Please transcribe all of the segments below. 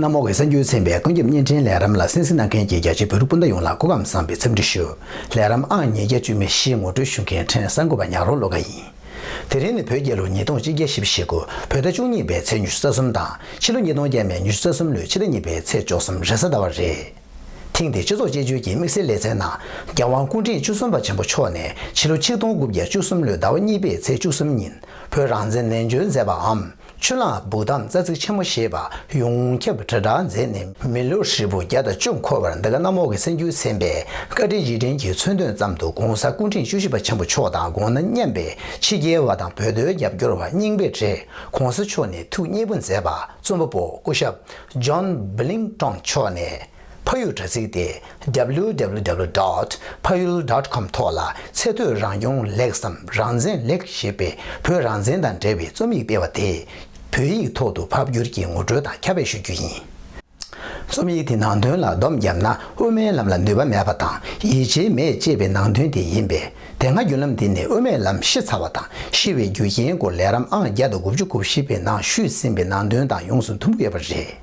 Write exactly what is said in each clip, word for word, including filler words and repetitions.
གནམ་འོག་གི་གསར་འགྱུར་ཚན་པའི་ཀུན་ཁྱབ་བརྙན་འཕྲིན་ལས་རིམ་ལ་གསན་གཟིགས་གནང་མཁན་གྱི་རྒྱ་ཆེ་བོད་རིགས་སྤུན་ཟླ་ཡོངས་ལ་སྐུ་ཁམས་བཟང་པའི་འཚམས་འདྲི་ཞུ། ལས་རིམ་ཨང་ཉིས་བརྒྱ་བཅུ་མེད་བཞི་ངོ་སྤྲོད་ཞུ་མཁན་ཕྲན་གསར་འགོད་པ་ཉག་རོང་བློ་དགའ་ཡིན། དེ་རིང་ནི་བོད་རྒྱལ་ལོ་ཉིས་སྟོང་གཅིག་བརྒྱ་བཞི་བཅུ་ཞེ་དགུ། བོད་ཟླ་བཅུ་གཉིས་པའི་ཚེས་ཉི་ཤུ་རྩ་གསུམ་དང་ཕྱི་ལོ་ཉིས་སྟོང་བརྒྱ་མེད་ཉི་ཤུ་རྩ་གསུམ་ལོའི་ཕྱི་ཟླ་གཉིས་པའི་ཚེས་བཅུ་གསུམ་རེས་གཟའ་ཟླ་བ་རེད། ཐེངས་འདིའི་སྤྱི་ཚོགས་དཔྱད་བརྗོད་ཀྱི་དམིགས་བསལ་ལེ་ཚན་ནང་རྒྱལ་དབང་སྐུ་ཕྲེང་བཅུ་གསུམ་པ་ཆེན་པོ་མཆོག་ནས་ཕྱི་ལོ་ཆིག་སྟོང་དགུ་བརྒྱ་བཅུ་གསུམ་ལོའི་ཟླ་བ་གཉིས་པའི་ཚེས་བཅུ་གསུམ་ཉིན་བོད་རང་བཙན་ནན་བརྗོད་མཛད་པའམ། ཆུ་གླང་བུ་དམ་རྩ་ཚིག་ཆེན་མོ་ཞེས་པ་ཡོངས་ཁྱབ་དྲིལ་བསྒྲགས་མཛད་ནས་མི་ལོ་ཧྲིལ་པོ་བརྒྱ་དང་བཅུ་འཁོར་བར། འདི་ག་གནམ་འོག་གི་གསར་འགྱུར་ཚན་པས་བཀའ་དྲིན་རྗེས་དྲན་གྱི་མཚོན་དོན་ཙམ་དུ་༸གོང་ས་སྐུ་ཕྲེང་བཅུ་བཞི་པ་ཆེན་པོ་མཆོག་དང་དགོངས་གནད་མཉམ་པའི་ཕྱི་རྒྱལ་བ་དང་བོད་དོན་རྒྱབ་སྐྱོར་བ་རྙིང་པའི་གྲས་༸གོང་ས་མཆོག་ནས་ཐུགས་མཉེས་པོ་མཛད་པ་རྩོམ་པ་པོ་སྐུ་ཞབས་ཇོན་བྷི་ལིང་ཊོན་མཆོག་ནས། ཕ་ཡུལ་དྲ་ཚིགས་ཏེ། www.payul.com ཐོག་ལ་ཚེ་ཐོད་རང་སྐྱོང་ལེགས་སམ་རང་བཙན་ལེགས་ཞེས་པའི་བོད་རང་བཙན་དང་འབྲེལ་བའི་རྩོམ་ཡིག་སྤེལ་བ་དེ། བོད་ཡིག་ཐོག་ཏུ་ཕབ་བསྒྱུར་གྱིས་ངོ་སྤྲོད་དང་ཁྱབ་སྤེལ་ཞུ་རྒྱུ་ཡིན། རྩོམ་ཡིག་དེ་ནང་དོན་ལ་སྡོམ་བརྒྱབ་ན་དབུ་མའི་ལམ་ལ་ནུས་པ་མེད་པ་དང་ཡིད་ཆེས་མེད་ཅེས་པའི་ནང་དོན་དེ་ཡིན་པས། དེ་སྔ་བརྒྱུད་ལམ་འདི་ནས་དབུ་མའི་ལམ་ཤི་ཚར་བ་དང་ཤི་བའི་རྒྱུ་རྐྱེན་སྐོར་ལས་རིམ་ཨང་བརྒྱ་དང་དགུ་བཅུ་གོ་བཞི་པའི་ནང་ཞུས་ཟིན་པའི་ནང་དོན་དང་ཡོངས་སུ་མཐུན་པོ་ཡོད་པ་རེད།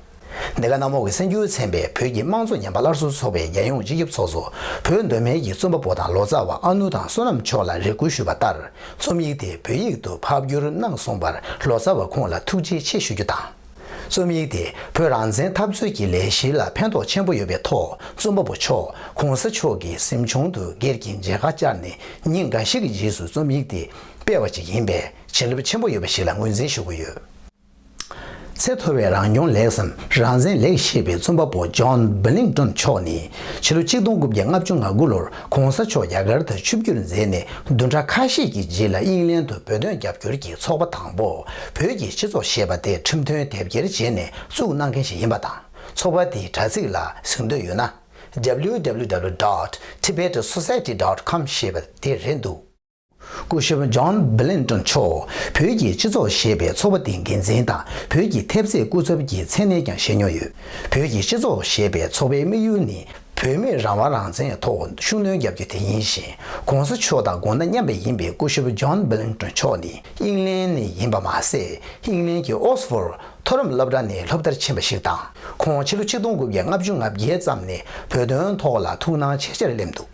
འདི་ག་གནམ་འོག་གི་གསར་འགྱུར་ཚན་པས་བོད་ཀྱི་དམངས་གཙོ་ཉམས་པ་སླར་གསོ་ཚོགས་པའི་རྒྱལ་ཡོངས་སྤྱི་ཁྱབ་ཚོགས་གཙོ་བོད་མདོ་སྨད་ཀྱི་རྩོམ་པ་པོ་དང་ལོ་ཙཱ་བ་ཨ་ནུ་ཐང་བསོད་ནམས་མཆོག་ལ་རེ་སྐུལ་ཞུས་པ་ལྟར། རྩོམ་ཡིག་དེ་བོད་ཡིག་ཏུ་ཕབ་བསྒྱུར་གནང་སོང་བར་ལོ་ཙཱ་བ་ཁོང་ལ་ཐུགས་རྗེ་ཆེ་ཞུ་རྒྱུ་དང་། རྩོམ་ཡིག་དེ་བོད་རང་བཙན་འཐབ་རྩོད་ཀྱི་ལས་གཞི་ལ་ཕན་ཐོགས་ཆེན་པོ་ཡོད་པའི་ཐོག་རྩོམ་པ་པོ་མཆོག་༸གོང་ས་མཆོག་གི་གཟིམ་ཆུང་དུ་སྒེར་གྱི་མཇལ་ཁ་བཅར་ནས་ཉིན་འགའ་ཤས་ཀྱི་རྗེས་སུ་རྩོམ་ཡིག་དེ་སྤེལ་བ་ཞིག་ཡིན་པས། བྱིན་རླབས་ཆེན་པོ་ཡོད་པ་ཞིག་ལ་ངོས་འཛིན་ཞུ་གི་ཡོད། ཚེ་མཐོ་བའི་རང་སྐྱོང་ལེགས་སམ་རང་བཙན་ལེགས་ཞེས་པའི་རྩོམ་པ་པོ་ཇོན་བྷི་ལིང་ཊོན་མཆོག་ནི་ཕྱི་ལོ་ཆིག་སྟོང་དགུ་བརྒྱ་ལྔ་བཅུ་ང་དགུ་ལོར་༸གོང་ས་མཆོག་རྒྱ་གར་དུ་ཆིབས་བསྒྱུར་མཛད་ནས་བདུན་ཕྲག་ཁ་ཤས་ཀྱི་རྗེས་ལ་དབྱིན་ལན་དུ་བོད་དོན་རྒྱབ་སྐྱོར་གྱི་ཚོགས་པ་དང་པོ་བོད་ཀྱི་སྤྱི་ཚོགས་ཞེས་པ་དེ་ཁྲིམས་དོན་དེབ་སྐྱེལ་བྱས་ནས་བཙུགས་གནང་མཁན་ཞིག་ཡིན་པ་དང་། ཚོགས་པ་དེའི་དྲ་ཚིགས་ལ་གཟིགས་འདོད་ཡོད་ན། www.tibetsociety.com ཞེས་པ་དེ་རེད་འདུག་སྐུ་ཞབས་ཇོན་བྷི་ལིན་ཊོན་མཆོག་བོད་ཀྱི་སྤྱི་ཚོགས་ཞེས་པའི་ཚོགས་པ་དེའི་འགན་འཛིན་དང་བོད་ཀྱི་ཐེབས་རྩའི་སྐུ་ཚབ་ཀྱི་མཚན་གནས་ཀྱང་བཞེས་མྱོང་ཡོད། བོད་ཀྱི་སྤྱི་ཚོགས་ཞེས་པའི་ཚོགས་པའི་དམིགས་ཡུལ་ནི་བོད་མིར་རང་དབང་རང་བཙན་ཐོག་ཤུགས་སྣོན་རྒྱག་རྒྱུ་དེ་ཡིན་ཞིང་། ༸གོང་ས་མཆོག་དང་དགོངས་གནད་མཉམ་པ་ཡིན་པའི་སྐུ་ཞབས་ཇོན་བྷི་ལིན་ཊོན་མཆོག་ནི་དབྱིན་ལན་ནས་ཡིན་པ་མ་ཟད། དབྱིན་ལན་གྱི་ཨོག་སི་ཕོར་མཐོ་རིམ་སློབ་གྲྭ་ནས་སློབ་མཐར་ཕྱིན་པ་ཞིག་དང་། ཁོང་ཕྱི་ལོ་ཆིག་སྟོང་དགུ་བརྒྱ་ལྔ་བཅུ་ང་བརྒྱད་ཙམ་ནས་བོད་དོན་ཐོག་ལ་ཐུགས་སྣང་ཆེ་ཆེར་སླེབས་འདུག་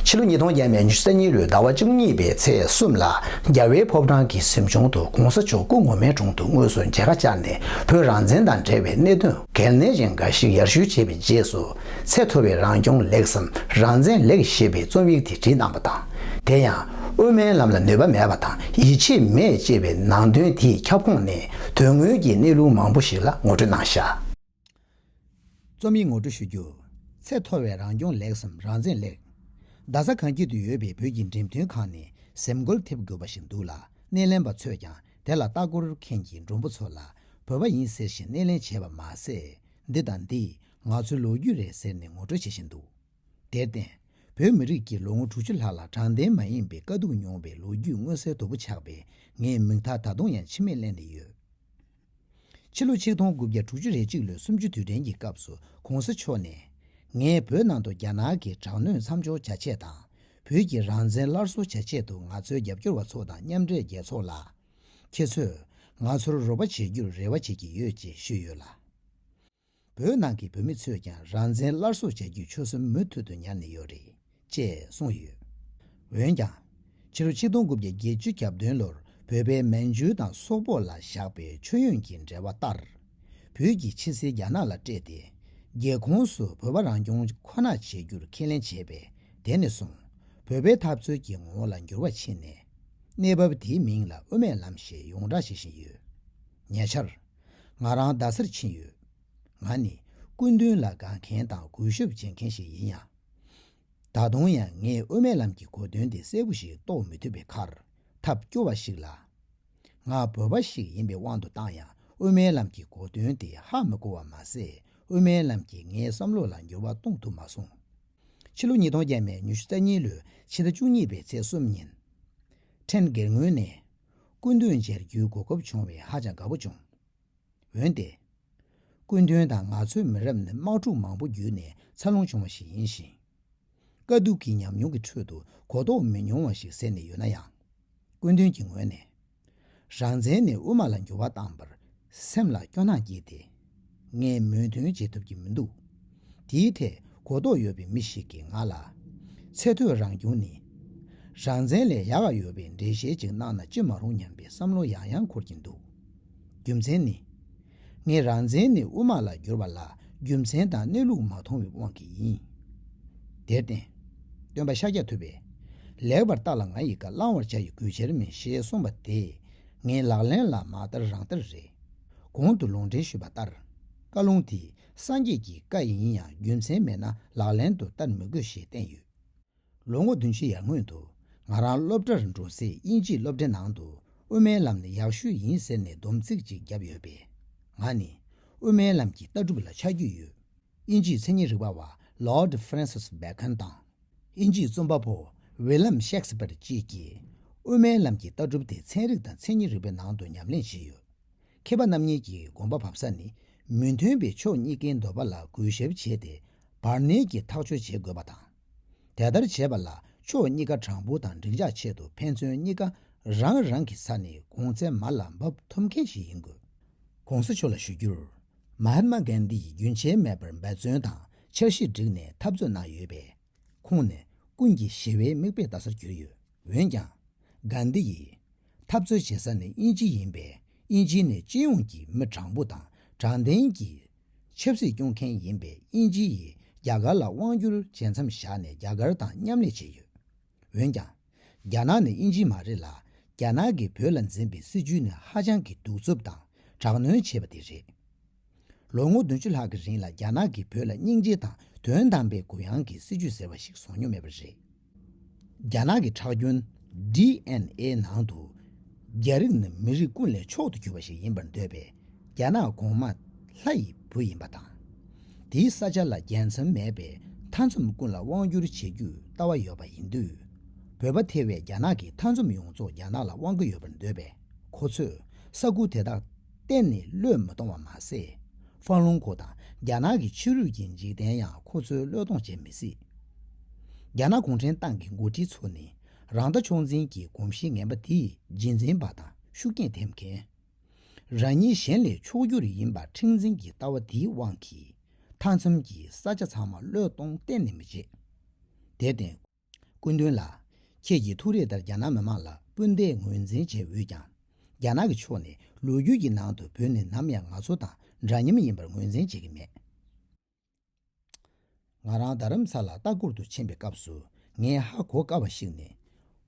ཕྱི་ལོ་ཉིས་སྟོང་བརྒྱ་མེད་ཉི་ཤུ་རྩ་གཉིས་ལོའི་ཟླ་བ་བཅུ་གཉིས་པའི་ཚེས་གསུམ་ལ་རྒྱལ་བའི་ཕོ་བྲང་གི་གཟིམ་ཆུང་དུ་༸གོང་ས་མཆོག་སྐུ་ངོ་མའི་དྲུང་དུ་དངོས་སུ་མཇལ་ཁ་བཅར་ནས་བོད་རང་བཙན་དང་འབྲེལ་བའི་གནད་དོན་གལ་གནད་ཅན་འགའ་ཞིག་ཡར་ཞུ་བྱས་པའི་རྗེས་སུ། ཚེ་མཐོ་བའི་རང་སྐྱོང་ལེགས་སམ་རང་བཙན་ལེགས་ཞེས་པའི་རྩོམ་ཡིག་དེ་བྲིས་གནང་པ་དང་། དེ་ཡང་དབུ་མའི་ལམ་ལ་ནུས་པ་མེད་པ་དང་ཡིད་ཆེས་མེད་ཅེས་པའི་ནང་དོན་དེའི་ཁྱབ་ཁོངས་ནས་དོན་དངོས་ཀྱི་གནས་ལུགས་མང་པོ་ཞིག་ལ་ངོ་སྤྲོད་གནང་བཞག་རྩོམ་ཡིག་ངོ་སྤྲོད་ཞུ་རྒྱུ། ཚེ་མཐོ་བའི་རང་སྐྱོང་ལེགས་སམ་རང་བཙན་ལེགས། རྡ་ས་གངས་སྐྱིད་དུ་ཡོད་པའི་བོད་ཀྱི་འགྲེམས་སྟོན་ཁང་ནས་གཟིམ་འགུལ་ཐེབས་དགོས་པ་ཞིག་འདུག་ལ། སྣེ་ལེན་པ་ཚོས་ཀྱང་དེ་ལ་ལྟ་སྐོར་མཁན་གྱི་མགྲོན་པོ་ཚོ་ལ་བོད་པ་ཡིན་ཟེར་བཞིན་སྣེ་ལེན་བྱས་པ་མ་ཟད། འདི་དང་འདི་ང་ཚོའི་ལོ་རྒྱུས་རེད་ཟེར་ནས་ངོ་སྤྲོད་བྱེད་བཞིན་འདུག་དེར་བརྟེན། བོད་མི་རིགས་ཀྱིས་ལོ་ངོ་དྲུག་ཅུ་ལྷག་ལ་དྲང་བདེན་མ་ཡིན་པའི་དཀའ་སྡུག་མྱོང་བའི་ལོ་རྒྱུས་མངོན་གསལ་དོད་པོ་ཆགས་པས། ངས་མིག་མཐའ་ད་དུང་ཡང་མཆི་མས་བརླན་ནས་ཡོད། ཕྱི་ལོ་ཆིག་སྟོང་དགུ་བརྒྱ་དྲུག་ཅུ་རེ་གཅིག་ལོའི་གསུམ་བཅུ་དུས་དྲན་གྱི་སྐབས་སུ་༸གོང་ས་མཆོག་ནས། ངས་བོད་ནང་དུ་རྒྱ་ནག་གི་དྲག་གནོན་མཚམས་འཇོག་བྱ་ཆེད་དང་། བོད་ཀྱི་རང་བཙན་སླར་གསོ་བྱ་ཆེད་དུ་ང་ཚོའི་རྒྱབ་སྐྱོར་བ་ཚོ་དང་མཉམ་འབྲེལ་རྒྱལ་ཚོགས་ལ། ཁྱེད་ཚོས་ང་ཚོར་རོགས་པ་བྱེད་རྒྱུར་རེ་བ་བྱེད་ཀྱི་ཡོད་ཅེས་ཞུས་ཡོད་ལ། བོད་ནང་གི་བོད་མི་ཚོས་ཀྱང་རང་བཙན་སླར་གསོ་བྱ་རྒྱུའི་ཆོད་སེམས་མུ་མཐུད་དུ་ཉར་ནས་ཡོད་རེད། ཅེས་གསུངས་ཡོད། འོན་ཀྱང་། ཕྱི་ལོ་ཆིག་སྟོང་དགུ་བརྒྱ་བརྒྱད་ཅུ་གྱ་བདུན་ལོར་བོད་པའི་མན་ཇུ་དང་སོག་པོ་ལ་བཞག་པའི་མཆོད་ཡོན་གྱི་འབྲེལ་བ་ལྟར། བོད་ཀྱི་ཕྱི་སེལ་རྒྱ་ནག་ལ་སྤྲད་དེ། རྒྱལ་ཁོངས་སུ་བོད་པ་རང་སྐྱོང་ཁོ་ན་བྱེད་རྒྱུར་ཁས་ལེན་བྱས་པས། དེ་ནས་བཟུང་། བོད་པའི་འཐབ་རྩོད་ཀྱི་ངོ་བོ་ལ་འགྱུར་བ་ཕྱིན་ནས། གནས་བབ་དེའི་མིང་ལ་དབུ་མའི་ལམ་ཞེས་ཡོངས་གྲགས་བྱེད་བཞིན་ཡོད། ཉེ་ཆར། ང་རང་རྡ་སར་ཕྱིན་ཡོད། ང་ནི་སྐུ་མདུན་ལ་དགའ་མཁན་དང་གུས་ཞབས་བྱེད་མཁན་ཞིག་ཡིན་ཡང་། ད་དུང་ཡང་ངས་དབུ་མའི་ལམ་གྱི་གོ་དོན་དེ་གསལ་པོ་ཞིག་རྟོགས་མི་ཐུབ་པའི་ཁར། ཐབས་སྐྱོ་བ་ཞིག་ལ། ང་བོད་པ་ཞིག་ཡིན་པའི་དབང་དུ་བཏང་ཡང་དབུ་མའི་ལམ་གྱི་གོ་དོན་དེ་ཧ་མི་གོ་བ་མ་ཟད། དབུ་མའི་ལམ་གྱིས་ངའི་བསམ་བློ་ལ་འགྱུར་བ་གཏོང་ཐུབ་མ་སོང་། ཕྱི་ལོ་ཉིས་སྟོང་བརྒྱ་མེད་ཉི་ཤུ་རྩ་གཉིས་ལོའི་ཕྱི་ཟླ་བཅུ་གཉིས་པའི་ཚེས་གསུམ་ཉིན། ཕྲན་སྒེར་ངོས་ནས། སྐུ་མདུན་མཇལ་རྒྱུའི་གོ་སྐབས་བྱུང་བས་ཧ་ཅང་དགའ་པོ་བྱུང་། འོན་ཏེ། སྐུ་མདུན་དང་ང་ཚོའི་མི་རབས་ནི་དམག་འཁྲུག་མང་པོ་བརྒྱུད་ནས་འཚར་ལོངས་བྱུང་བ་ཞིག་ཡིན་ཞིང་། དཀའ་སྡུག་གི་ཉམས་མྱོང་གི་ཁྲོད་དུ་གོ་རྟོགས་མི་ཉུང་བ་ཞིག་གསན་ནས་ཡོད་ན་ཡང་། སྐུ་མདུན་གྱི་ངོས་ནས། རང་བཙན་ནས་དབུ་མ་ལ་འགྱུར་བ་བཏང་བར་སེམས་ལ་སྐྱོ་སྣང་སྐྱེས་ཏེ། ངས་མོས་མཐུན་བྱེད་ཐུབ་ཀྱི་མི་འདུག་དེའི་ཐད་གོ་རྟོགས་ཡོད་པའི་མི་ཞིག་གིས་ང་ལ། ཚེ་སྟོད་རང་སྐྱོང་ནི། རང་བཙན་ལས་ཡག་ག་ཡོད་པའི་འགྲེལ་བཤད་ཅིག་གནང་ན་ཅི་མ་རུང་སྙམ་པའི་བསམ་བློ་ཡང་ཡང་འཁོར་གྱིན་འདུག་རྒྱུ་མཚན་ནི། ངས་རང་བཙན་ནི་དབུ་མ་ལ་བསྒྱུར་བ་ལ་རྒྱུ་མཚན་དང་གནས་ལུགས་མ་མཐོང་བའི་དབང་གིས་ཡིན། དེར་བརྟེན། སྟོན་པ་ཤཱཀྱ་ཐུབ་པས། ལེགས་པར་ལྟ་ལ་ང་ཡི་བཀའ། བླང་བར་བྱ་ཡི་གུས་ཕྱིར་མིན། ཞེས་གསུངས་པ་དེ་ངའི་ལག་ལེན་ལ་མ་བསྟར་རང་ལྟར་རེད། གོང་དུ་ལུང་འདྲེན་ཞུས་པ་ལྟར། བཀའ་ལུང་དེ་སངས་རྒྱས་ཀྱི་བཀའ་ཡིན་ཡང་རྒྱུ་མཚན་མེད་ན་ལག་ལེན་དུ་བསྟར་མི་དགོས་ཞེས་བསྟན་ཡོད། ལོ་ངོ་བདུན་ཅུ་ཡར་སྔོན་དུ་ང་རང་སློབ་གྲྭར་འགྲོ་སའི་དབྱིན་ཇིའི་སློབ་གྲྭའི་ནང་དུ་དབུ་མའི་ལམ་ནི་ཡག་ཤོས་ཡིན་ཟེར་ནས་སྡོམ་ཚིག་ཅིག་བརྒྱབ་ཡོད་པས། ང་ནི་དབུ་མའི་ལམ་གྱི་ལྟ་གྲུབ་ལ་ཆ་རྒྱུས་ཡོད། དབྱིན་ཇིའི་མཚན་ཉིད་རིག་པ་བ་Lord Francis Bacon དང་། དབྱིན་ཇིའི་རྩོམ་པ་པོ་William Shakespeare བཅས་ཀྱིས་དབུ་མའི་ལམ་གྱི་ལྟ་གྲུབ་དེ་ཚན་རིག་དང་མཚན་ཉིད་རིག་པའི་ནང་དུ་ཉམས་ལེན་བྱས་ཡོད། མཁས་པ་རྣམ་གཉིས་ཀྱིས་དགོངས་པ་བབས་ས་ནི། མི་མཐུན་པའི་ཕྱོགས་གཉིས་ཀའི་འདོད་པ་ལ་གུས་ཞབས་བྱས་ཏེ། བར་གནས་ཀྱི་ཐག་གཅོད་བྱེད་དགོས་པ་དང་། དེ་ལྟར་བྱས་པ་ལ་ཕྱོགས་གཉིས་ཀ་དྲང་པོ་དང་འགྲིག་འཇགས་ཆེད་དུ་ཕན་ཚུན་གཉིས་ཀ་རང་རང་གི་ས་ནས་གོང་ཚད་མར་ལ་འབབ་ཐུབ་མཁན་ཞིག་ཡིན་དགོས། གོང་ས་མཆོག་ལ་ཞུ་རྒྱུར། མ་ཧཱཏ་མ་གན་དྷི་ཡིས་རྒྱུན་ཆད་མེད་པར་འབད་བརྩོན་དང་འཆར་གཞི་བསྒྲིགས་ནས་འཐབ་རྩོད་གནང་ཡོད་པས། ཁོང་ནི་ཀུན་གྱི་ཞི་བའི་མིག་དཔེ་ལྟ་སར་གྱུར་ཡོད། འོན་ཀྱང་། གན་དྷི་ཡིས། འཐབ་རྩོད་བྱེད་ས་ནི་དབྱིན་ཇི་ཡིན་པས། དབྱིན་ཇི་ནི་སྤྱི་ཡོངས་ཀྱི་མི་དྲང་པོ་དང་དྲང་བདེན་གྱི་ཆབ་སྲིད་སྐྱོང་མཁན་ཡིན་པས། དབྱིན་ཇི་ཡིས་རྒྱ་གར་ལ་དབང་བསྒྱུར་བྱེད་མཚམས་བཞག་ནས་རྒྱ་གར་དང་མཉམ་ལས་བྱས་ཡོད། འོན་ཀྱང་། རྒྱ་ནག་ནི་དབྱིན་ཇི་མ་རེད་ལ། རྒྱ་ནག་གིས་བོད་ལ་འཛིན་པའི་སྲིད་བྱུས་ནི་ཧ་ཅང་གི་གདུག་རྩུབ་དང་དྲག་གནོན་བྱས་པ་དེ་རེད། ལོ་ངོ་བདུན་ཅུ་ལྷག་གི་རིང་ལ་རྒྱ་ནག་གིས་བོད་ལ་སྙིང་རྗེ་དང་དོན་དམ་པའི་གུ་ཡངས་ཀྱི་སྲིད་བྱུས་ཟེར་བ་ཞིག་བཟོ་མྱོང་མེད་པ་རེད། རྒྱ་ནག་གི་ཁྲག་རྒྱུན་ཌི་ཨེན་ཨེ་ནང་དུ། རྒྱ་རིགས་ནི་མི་རིགས་ཀུན་ལས་མཆོག་ཏུ་གྱུར་པ་ཞིག་ཡིན་པར་འདོད་པས། རྒྱ་ནག་གོང་མ་ལྷ་ཡི་བུ་ཡིན་པ་དང་། དེའི་ས་ཆ་ལ་རྒྱལ་མཚམས་མེད་པས་མཐའ་མཚམས་ཀུན་ལ་དབང་བསྒྱུར་བྱེད་རྒྱུའི་ལྟ་བ་ཡོད་པ་ཡིན་དུས། བོད་པ་ཐེ་བས་རྒྱ་ནག་གི་མཐའ་མཚམས་ཡོངས་རྫོགས་རྒྱ་ནག་ལ་དབང་གི་ཡོད་པར་འདོད་པས། ཁོ་ཚོས་ས་ཁུལ་དེ་དག་གཏན་ནས་བློས་མི་གཏོང་བ་མ་ཟད། ཧྥང་ལུང་ཁོ་དང་རྒྱ་ནག་གི་ཕྱི་རོལ་གྱི་འཇིག་རྟེན་ཡང་ཁོ་ཚོས་བློས་གཏོང་བྱེད་མི་སྲིད། རྒྱ་ནག་གུང་ཁྲན་ཏང་གི་འགོ་ཁྲིད་ཚོ་ནི་རང་ལྟ་མཆོག་འཛིན་གྱི་གོམས་གཤིས་ངན་པ་དེའི་རྗེས་འཛིན་པ་དང་ཤུགས་རྐྱེན་ཐེབས་མཁན། རང་ཉིད་གཞན་ལས་མཆོག་གྱུར་ཡིན་པ་མཁྲེགས་འཛིན་གྱི་ལྟ་བ་དེའི་དབང་གིས་མཐའ་མཚམས་ཀྱི་ས་ཆ་ཚང་མ་བློས་གཏོང་གཏན་ནས་མི་བྱེད། དེར་བརྟེན། སྐུ་མདུན་ལ། ཁྱེད་ཀྱི་ཐུགས་རེ་ལྟར་རྒྱ་ནག་མི་མང་ལ་སྤུན་ཟླའི་ངོས་འཛིན་བྱས་འོས་ཀྱང་། རྒྱ་ནག་གི་ཕྱོགས་ནས་ལོ་རྒྱུས་ཀྱི་ནང་དུ་བོད་ནི་ནམ་ཡང་ང་ཚོ་དང་འདྲ་མཉམ་ཡིན་པར་ངོས་འཛིན་བྱེད་ཀྱི་མེད། ང་རང་རྡ་རམ་ས་ལ་ལྟ་སྐོར་དུ་ཕྱིན་པའི་སྐབས་སུ་ངས་ཧ་གོ་དཀའ་བ་ཞིག་ནི།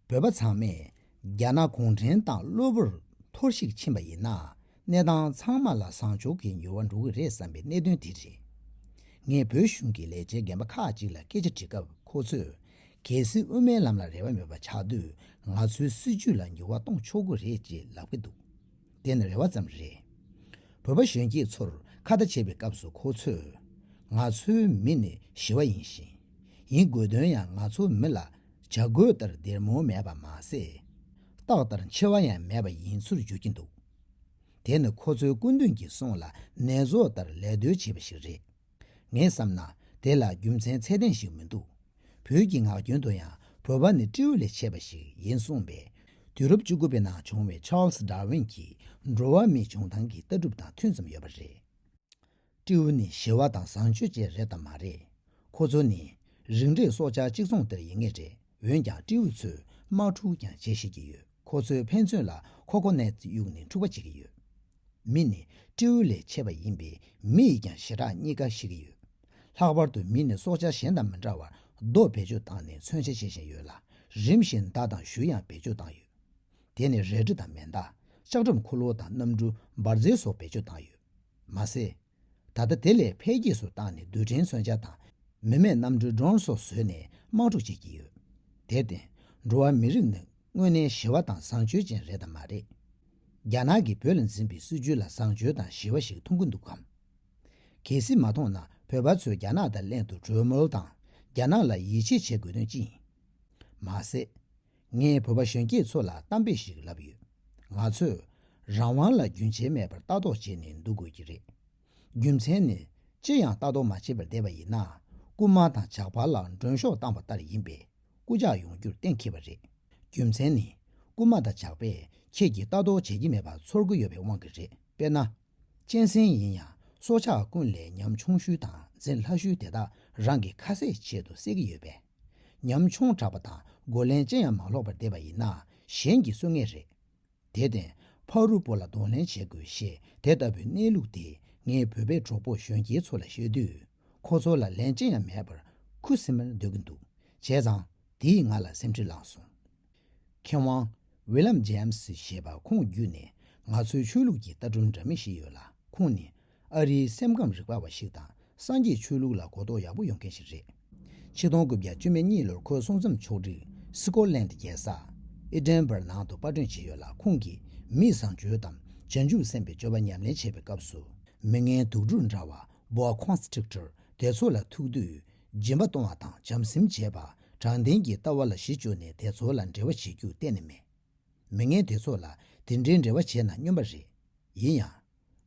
བོད་པ་ཚང་མས་རྒྱ་ནག་གུང་ཁྲན་ཏང་གློ་བུར་འཐོར་ཞིག་ཕྱིན་པ་ཡིན་ན། གནས་སྟངས་ཚང་མ་ལ་བཟང་ཕྱོགས་ཀྱི་འགྱུར་བ་འགྲོ་གི་རེད་བསམ་པའི་གནད་དོན་དེ་རེད། ངས་བོད་གཞུང་གི་ལས་བྱེད་རྒན་པ་ཁག་ཅིག་ལ་སྐད་ཆ་དྲིས་སྐབས། ཁོ་ཚོས་གལ་སྲིད་དབུ་མའི་ལམ་ལ་རེ་བ་མེད་པ་ཆགས་དུས། ང་ཚོའི་སྲིད་བྱུས་ལ་འགྱུར་བ་གཏོང་ཆོག་གི་རེད་ཅེས་ལབ་ཀྱི་འདུག་དེ་ནི་རེ་བ་ཙམ་རེད། བོད་པ་གཞོན་སྐྱེས་ཚོར་ཁ་བརྡ་བྱེད་པའི་སྐབས་སུ་ཁོ་ཚོས། ང་ཚོའི་མི་ནི་ཞི་བ་ཡིན་ཞིང་། ཡིན་དགོས་དོན་ཡང་ང་ཚོའི་མི་ལ་བྱ་རྒོད་ལྟར་སྡེར་མོ་མེད་པ་མ་ཟད། སྟག་ལྟར་མཆེ་བ་ཡང་མེད་པ་ཡིན་ཚུལ་བརྗོད་ཀྱིན་འདུག་དེ་ནི་ཁོ་ཚོའི་སྐུ་མདུན་གྱི་གསུང་ལ་ནེ་ཙོ་ལྟར་ལད་ཟློས་བྱས་པ་ཞིག་རེད། ངས་བསམ་ན་དེ་ལ་རྒྱུ་མཚན་ཚད་ལྡན་ཞིག་མི་འདུག་བོད་ཀྱི་ངག་རྒྱུན་དུ་ཡང་བོད་པ་ནི་སྤྲེའུ་ལས་མཆེད་པ་ཞིག་ཡིན་གསུངས་པས། དུས་རབས་བཅུ་དགུ་པའི་ནང་བྱུང་བའི་Charles Darwin གྱི་འགྲོ་བ་མིའི་བྱུང་སྟངས་ཀྱི་ལྟ་གྲུབ་དང་མཐུན་ཙམ་ཡོད་པ་རེད། སྤྲེའུ་ནི་ཞི་བ་དང་བཟང་སྤྱོད་ཅན་རེད་དམ་མ་རེད། ཁོ་ཚོ་ནི་རིགས་འདྲའི་སྲོག་ཆགས་གཅིག་མཚུངས་ལྟར་ཡིན་ངེས་རེད། འོན་ཀྱང་སྤྲེའུ་ཚོས་དམག་འཁྲུག་ཀྱང་བྱེད་ཤེས་ཀྱི་ཡོད། ཁོ་ཚོས་ཕན་ཚུན་ལ་ཁོ་ཁོ་ནེ་ཙི་གཡུགས་ནས་འཁྲུག་པ་བྱེད་ཀྱི་ཡོད། མི་ནི་སྤྲེའུ་ལས་མཆེད་པ་ཡིན་པས་མི་ཡིས་ཀྱང་ཞེ་དྲག་རྙེད་དཀའ་ཤེས་ཀྱི་ཡོད། ལྷག་པར་དུ་མི་ནི་སྲོག་ཆགས་གཞན་དང་མི་འདྲ་བར་རྡོ་བེད་སྤྱོད་བཏང་ནས་མཚོན་ཆ་བྱེད་བཞིན་ཡོད་ལ། རིམ་བཞིན་མདའ་དང་གཞུ་ཡང་བེད་སྤྱོད་བཏང་ཡོད། དེ་ནི་རལ་གྲི་དང་མེ་མདའ། ལྕགས་ཁྲབ་འཁོར་ལོ་དང་གནམ་གྲུ་འབར་རྫས་སོགས་བེད་སྤྱོད་བཏང་ཡོད། མ་ཟད། ད་ལྟ་དེ་ལས་འཕེལ་རྒྱས་སུ་བཏང་ནས་རྡུལ་ཕྲན་མཚོན་ཆ་དང་། མི་མེད་གནམ་གྲུ་ཌོན་སོགས་བཟོས་ནས་དམག་འཁྲུག་བྱེད་ཀྱི་ཡོད། དེར་བརྟེན། འགྲོ་བ་མི་རིགས་ནི་དངོས་གནས་ཞི་བ་དང་བཟང་སྤྱོད་ཅན་རེད་དམ་མ་རེད། རྒྱ་ནག་གིས་བོད་ལ་འཛིན་པའི་སྲིད་བྱུས་ལ་བཟང་སྤྱོད་དང་ཞི་བ་ཞིག་མཐོང་གི་འདུག་གམ། གལ་སྲིད་མ་མཐོང་ན་བོད་པ་ཚོས་རྒྱ་ནག་དང་ལྷན་དུ་གྲོས་མོལ་དང་། རྒྱ་ནག་ལ་ཡིད་ཆེས་བྱེད་དགོས་དོན་ཅི་ཡིན། མ་ཟད། ངས་བོད་པ་གཞོན་སྐྱེས་ཚོ་ལ་གཏམ་དཔེ་ཞིག་ལབ་ཡོད། ང་ཚོས་རང་དབང་ལ་རྒྱུན་ཆད་མེད་པར་ལྟ་རྟོག་བྱས་ནས་འདུག་དགོས་ཀྱི་རེད། རྒྱུ་མཚན་ནི། ཅི་ཡང་ལྟ་རྟོག་མ་བྱས་པར་བསྡད་པ་ཡིན་ན། རྐུན་མ་དང་ཇག་པ་ལ་མགྲོན་ཤོག་བཏང་པ་ལྟར་ཡིན་པས། རྐུ་ཇག་ཡོང་རྒྱུར་གཏན་འཁེལ་བ་རེད། རྒྱུ་མཚན་ནི། རྐུན་མ་དང་ཇག་པས་ཁྱེད་ཀྱིས་ལྟ་རྟོག་བྱེད་ཀྱི་མེད་པ་ཚོར་གྱི་ཡོད་པའི་དབང་གིས་རེད། དཔེར་ན། གཅན་གཟན་ཡིན་ཡང་ སྲོག་ཆགས་ཀུན་ལས་ཉམ་ཆུང་ཤོས་དང་འཛིན་སླ་ཤོས་དེ་དག་རང་གི་ཁ་ཟས་ཆེད་དུ་བསད་ཀྱི་ཡོད་པས། ཉམ་ཆུང་དྲགས་པ་དང་རྒོལ་ལན་ཅི་ཡང་མ་སློག་པར་བསྡད་པ་ཡིན་ན་གཞན་གྱིས་གསོད་ངེས་རེད། དེར་བརྟེན་ཕ་རུ་པོ་ལ་གདོང་ལེན་བྱེད་དགོས་ཞེས་དེ་ལྟ་བུའི་གནས་ལུགས་དེ་ངའི་བོད་པའི་གྲོགས་པོ་གཞོན་སྐྱེས་ཚོ་ལ་བཤད་དུས། ཁོ་ཚོ་ལ་ལན་ཅི་ཡང་མེད་པར་ཁུ་སིམ་མེར་སྡོད་ཀྱིན་འདུག་བྱས་ཙང་། དེས་ང་ལ་སེམས་ཁྲལ་བསླངས་སོང་། མཁས་དབང་ཝི་ལམ་ཇེམ་སི་ཞེས་པ་ཁོང་བརྒྱུད་ནས་ང་ཚོའི་ཆོས་ལུགས་ཀྱི་ལྟ་གྲུབ་འདྲ་མིན་ཞིག་ཡོད་ལ། ཁོང་ནི་ཨ་རིའི་སེམས་ཁམས་རིག་པ་བ་ཞིག་དང་སངས་རྒྱས་ཆོས་ལུགས་ལ་གོ་རྟོགས་ཡག་པོ་ཡོད་མཁན་ཞིག་རེད། ཆིག་སྟོང་དགུ་བརྒྱ་བཅུ་མེད་གཉིས་ལོར་ཁོས་གསུང་རྩོམ་ཕྱོགས་སྒྲིག་སི་ཀོ་ལན་ཌི་རྒྱལ་ས་ཨི་ཌེན་བྷར་ནང་དུ་པར་སྐྲུན་བྱས་ཡོད་ལ། ཁོང་གིས་མིའི་བཟང་སྤྱོད་དང་བྱང་ཆུབ་སེམས་དཔའི་སྤྱོད་པ་ཉམས་ལེན་བྱེད་པའི་སྐབས་སུ་མི་ངན་དུག་སྦྲུལ་འདྲ་བ་Boa Constrictor དེ་ཚོ་ལ་ཐུག་དུས་སྦྱིན་པ་གཏོང་བ་དང་བྱམས་སེམས་བྱེད་པ་དྲང་བདེན་གྱི་ལྟ་བ་ལ་གཞི་བཅོལ་ནས་དེ་ཚོ་ལ་འབྲེལ་བ་བྱེད་རྒྱུ་གཏན་ནས་མེད། མི་ངན་དེ་ཚོ་ལ་དེ་འདྲའི་འབྲེལ་བ་བྱས་ན་སྨྱོན་པ་རེད། ཡིན་ཡང་།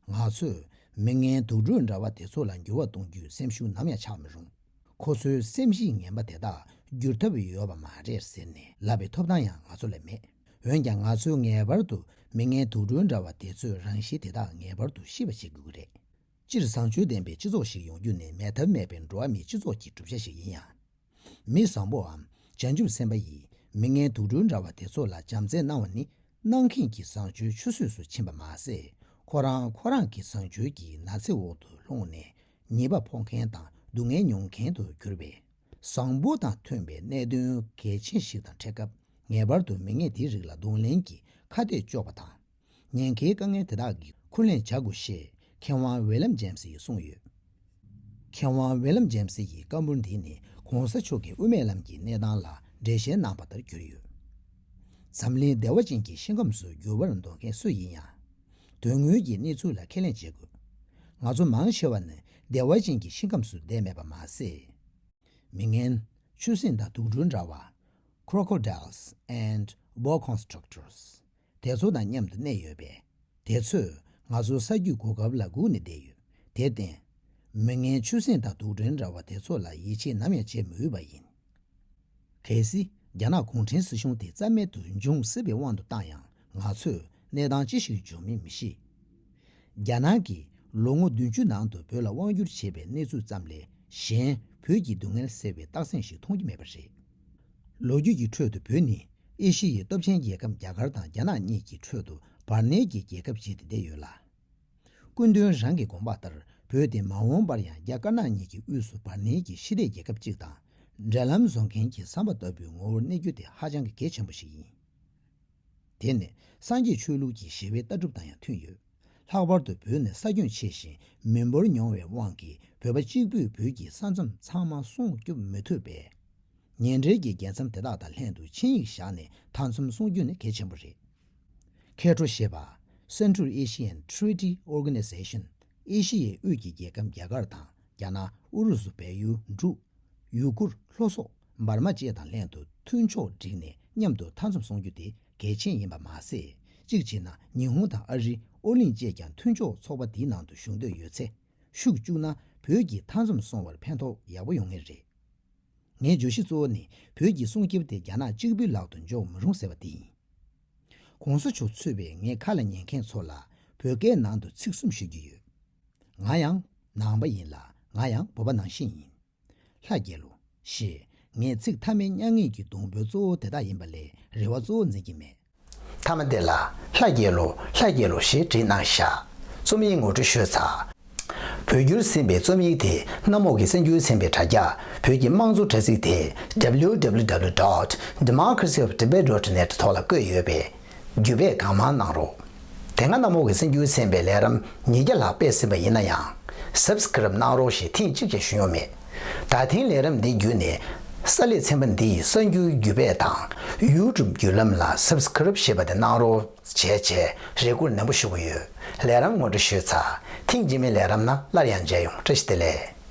ང་ཚོས་མི་ངན་དུག་སྦྲུལ་འདྲ་བ་དེ་ཚོ་ལ་འགྱུར་བ་གཏོང་རྒྱུའི་སེམས་ཤུགས་ནམ་ཡང་ཆག་མི་རུང་། ཁོ་ཚོའི་སེམས་གཤིས་ངན་པ་དེ་དག་བསྒྱུར་ཐབས་ཡོད་པ་མ་རེད་ཟེར་ནས་ལབ་པའི་ཐོབ་ཐང་ཡང་ང་ཚོ་ལ་མེད། འོན་ཀྱང་ང་ཚོས་ངེས་པར་དུ་མི་ངན་དུག་སྦྲུལ་འདྲ་བ་དེ་ཚོའི་རང་གཤིས་དེ་དག་ངེས་པར་དུ་ཤེས་པ་བྱེད་དགོས་ཀྱི་རེད། སྤྱིར་བཟང་སྤྱོད་ལྡན་པའི་སྤྱི་ཚོགས་ཤིག་ཡོང་རྒྱུ་ནི་མེད་ཐབས་མེད་པའི་འགྲོ་བ་མིའི་སྤྱི་ཚོགས་ཀྱི་གྲུབ་ཆ་ཞིག་ཡིན་ཡང་། མི་བཟང་པོའམ་བྱང་ཆུབ་སེམས་དཔའ་ཡིས་མི་ངན་དུག་སྦྲུལ་འདྲ་བ་དེ་ཚོ་ལ་བྱམས་བརྩེ་གནང་བ་ནི་གནང་མཁན་གྱི་བཟང་སྤྱོད་ཆུད་ཟོས་སུ་ཕྱིན་པ་མ་ཟད། ཁོ་རང་ཁོ་རང་གི་བཟང་སྤྱོད་ཀྱི་ན་ཚའི་འོག་ཏུ་ལྷུང་ནས་ཉེས་པ་ཕོག་མཁན་དང་སྡུག་བསྔལ་མྱོང་མཁན་དུ་གྱུར་པས། བཟང་པོ་དང་མཐུན་པའི་གནད་དོན་གལ་ཆེན་ཞིག་དང་འཕྲད་སྐབས་ངེས་པར་དུ་མི་ངན་དེའི་རིགས་ལ་གདོང་ལེན་གྱིས་ཁ་གཏད་གཅོག་པ་དང་། ཉེན་ཁའི་དཀའ་ངལ་དེ་དག་གི་འཁུར་ལེན་བྱ་དགོས་ཞེས་མཁས་དབང་ཝི་ལམ་ཇེམ་སི་ཡིས་གསུངས་ཡོད། མཁས་དབང་ཝི་ལམ་ཇེམ་སི་ཡི་བཀའ་འབུམ་འདི་ནི་གོང་ས་མཆོག་གིས་དབུ་མའི་ལམ་གྱི་གནས་སྟངས་ལ་འགྲེལ་བཤད་གནང་བ་ལྟར་གྱུར་ཡོད། འཛམ་གླིང་བདེ་བ་ཅན་གྱི་ཞིང་ཁམས་སུ་འགྱུར་བར་འདོད་མཁན་སུ་ཡིན་ཡང་། དོན་དངོས་ཀྱི་གནས་ཚུལ་ལ་ཁས་ལེན་བྱེད་དགོས། ང་ཚོ་མང་ཆེ་བ་ནི་བདེ་བ་ཅན་གྱི་ཞིང་ཁམས་སུ་བསྡད་མེད་པ་མ་ཟད། མི་ངན། ཆུ་སྲིན་དང་དུག་སྦྲུལ་འདྲ་བ། Crocodiles and Boa Constrictors། དེ་ཚོ་དང་མཉམ་དུ་གནས་ཡོད་པས། དེ་ཚོས་ང་ཚོ་ས་རྒྱུས་གོ་སྐབས་ལ་སྒུག་ནས་བསྡད་ཡོད། དེར་བརྟེན། མི་ངན་ཆུ་སྲིན་དང་དུག་སྦྲུལ་འདྲ་བ་དེ་ཚོ་ལ་ཡིད་ཆེས་ནམ་ཡང་བྱེད་མི་འོས་པ་ཡིན། གལ་སྲིད་རྒྱ་ནག་གུང་ཁྲན་སྲིད་གཞུང་དེ་རྩ་མེད་དུ་འབྱུང་སྲིད་པའི་དབང་དུ་བཏང་ཡང་ང་ཚོས་གནས་སྟངས་ཅི་ཞིག་འབྱུང་མིན་མི་ཤེས། རྒྱ་ནག་གིས་ལོ་ངོ་བདུན་ཅུ་ནང་དུ་བོད་ལ་དབང་བསྒྱུར་བྱས་པའི་གནས་ཚུལ་ཙམ་ལས་གཞན་བོད་ཀྱི་སྡུག་བསྔལ་སེལ་བའི་རྟགས་མཚན་ཞིག་མཐོང་རྒྱུ་མེད་པ་རེད། ལོ་རྒྱུས་ཀྱི་ཁྲོད་དུ་བོད་ནི་ཨེ་ཤི་ཡའི་སྟོབས་ཆེན་རྒྱལ་ཁབ་རྒྱ་གར་དང་རྒྱ་ནག་གཉིས་ཀྱི་ཁྲོད་དུ་བར་གནས་ཀྱི་རྒྱལ་ཁབ་ཅིག་ཏུ་བསྡད་ཡོད་ལ། སྐུ་མདུན་རང་གི་དགོངས་པ་ལྟར་བོད་དེ་མ་འོངས་པར་ཡང་རྒྱ་དཀར་ནག་གཉིས་ཀྱི་དབུས་སུ་བར་གནས་ཀྱི་ཞི་བདེ་རྒྱལ་ཁབ་ཅིག་དང་འབྲེལ་ལམ་བཟོ་མཁན་གྱི་བསམ་པ་ལྟ་བུའི་ངོ་བོར་གནས་རྒྱུ་དེ་ཧ་ཅང་གི་གལ་ཆེན་པོ་ཞིག་ཡིན། དེ་ནི་སངས་རྒྱས་ཆོས་ལུགས་ཀྱི་ཞི་བའི་ལྟ་གྲུབ་དང་ཡང་མཐུན་ཡོད། ལྷག་པར་དུ་བོད་ནི་ས་ཁྱོན་ཆེ་ཞིང་མི་འབོར་ཉུང་བའི་དབང་གིས་བོད་པ་གཅིག་པུས་བོད་ཀྱི་ས་མཚམས་ཚང་མ་སྲུང་སྐྱོབ་མི་ཐུབ་པས། ཉེ་འབྲེལ་གྱི་རྒྱལ་མཚམས་དེ་དག་དང་ལྷན་དུ་ཆིངས་ཡིག་བཞག་ནས་མཐའ་མཚམས་སྲུང་རྒྱུ་ནི་གལ་ཆེན་པོ་རེད། ཁེ་ཁྲོ་ཞེས་པ། Central Asian Treaty Organization། ཨེ་ཤི་ཡའི་དབུས་ཀྱི་རྒྱལ་ཁབ་རྒྱ་གར་དང་རྒྱ་ནག་ཨུ་རུ་སུ་བལ་ཡུལ་འབྲུག་ཡུ་གུར་ལྷོ་སོག་འབར་མ་བཅས་དང་ལྷན་དུ་མཐུན་ཕྱོགས་བསྒྲིགས་ནས་མཉམ་དུ་མཐའ་མཚམས་སྲུང་རྒྱུ་དེ་གལ་ཆེན་ཡིན་པ་མ་ཟད། གཅིག་བྱས་ན་ཉི་ཧོང་དང་ཨ་རི་ཨོ་གླིང་བཅས་ཀྱང་མཐུན་ཕྱོགས་ཚོགས་པ་འདིའི་ནང་དུ་ཞུགས་འདོད་ཡོད་ཚེ། ཤུགས་བཅུག་ན་བོད་ཀྱི་མཐའ་མཚམས་སྲུང་བར་ཕན་ཐོགས་ཡག་པོ་ཡོང་ངེས་རེད། ངའི་བརྗོད་གཞི་གཙོ་བོ་ནི་བོད་ཀྱི་སྲུང་སྐྱོབ་དེ་རྒྱ་ནག་གཅིག་པུའི་ལག་ཏུ་འཇོག་མི་རུང་ཟེར་བ་དེ་ཡིན། གོང་ས་མཆོག་ཚུད་པའི་ངའི་ཁ་ལ་ཉན་མཁན་ཚོ་ལ་བོད་སྐད་ནང་དུ་ཚིག་གསུམ་ཞུ་རྒྱུ་ཡོད། ང་ཡང་ནང་པ་ཡིན་ལ་ང་ཡང་བོད་པ་ནང་བཞིན་ཡིན། ལྷ་རྒྱལ་ལོ། ཞེས་ངས་ཚིག་མཐའ་མའི་མྱ་ངན་གྱི་སྡོང་པོའི་གཙོ་བོ་དེ་དག་ཡིན་པ་ལས་རེ་བ་གཙོ་བོ་འཛིན་གྱི་མེད། མཐའ་མ་དེ་ལ་ལྷ་རྒྱལ་ལོ་ལྷ་རྒྱལ་ལོ་ཞེས་བྲིས་གནང་ཤག་རྩོམ་ཡིག་ངོ་སྤྲོད་ཞུས་ཚར། བོད་བསྒྱུར་ཟིན་པའི་རྩོམ་ཡིག་དེ་གནམ་འོག་གི་གསར་འགྱུར་ཚན་པའི་དྲ་རྒྱ། བོད་ཀྱི་དམངས་གཙོ་དྲ་ཚིགས་དེ་W W W dot democracy of tibet dot net ཐོག་ལ་བཀོད་ཡོད་པས། བརྒྱུད་སྤེལ་གང་མང་གནང་རོགས། དེ་སྔ་གནམ་འོག་གི་གསར་འགྱུར་ཚན་པའི་ལས་རིམ་ཉིས་བརྒྱ་ལྷག་སྤེལ་ཟིན་པ་ཡིན་ན་ཡང་། སབ་སི་ཀི་རབ་གནང་རོགས་ཞེས་ཐེངས་གཅིག་ཀྱང་ཞུས་མྱོང་མེད། ད་ཐེངས་ལས་རིམ་འདི་བརྒྱུད་ནས་གསར་ལས་ཚན་པ་འདི་ཡི་གསར་འགྱུར་བརྒྱུད་སྤེལ་དང་ཡུ་ཊུབ་བརྒྱུད་ལམ་ལ་སབ་སི་ཀི་རབ་ཞེས་པ་དེ་གནང་རོགས་བྱས་བྱས་རེ་སྐུལ་ནན་པོ་ཞུ་གི་ཡོད། ལས་རིམ་ངོ་སྤྲོད་ཞུས་ཚར། ཐེངས་རྗེས་མའི་ལས་རིམ་ནང་སླར་ཡང་མཇལ་ཡོང་། བཀྲ་ཤིས་བདེ་ལེགས།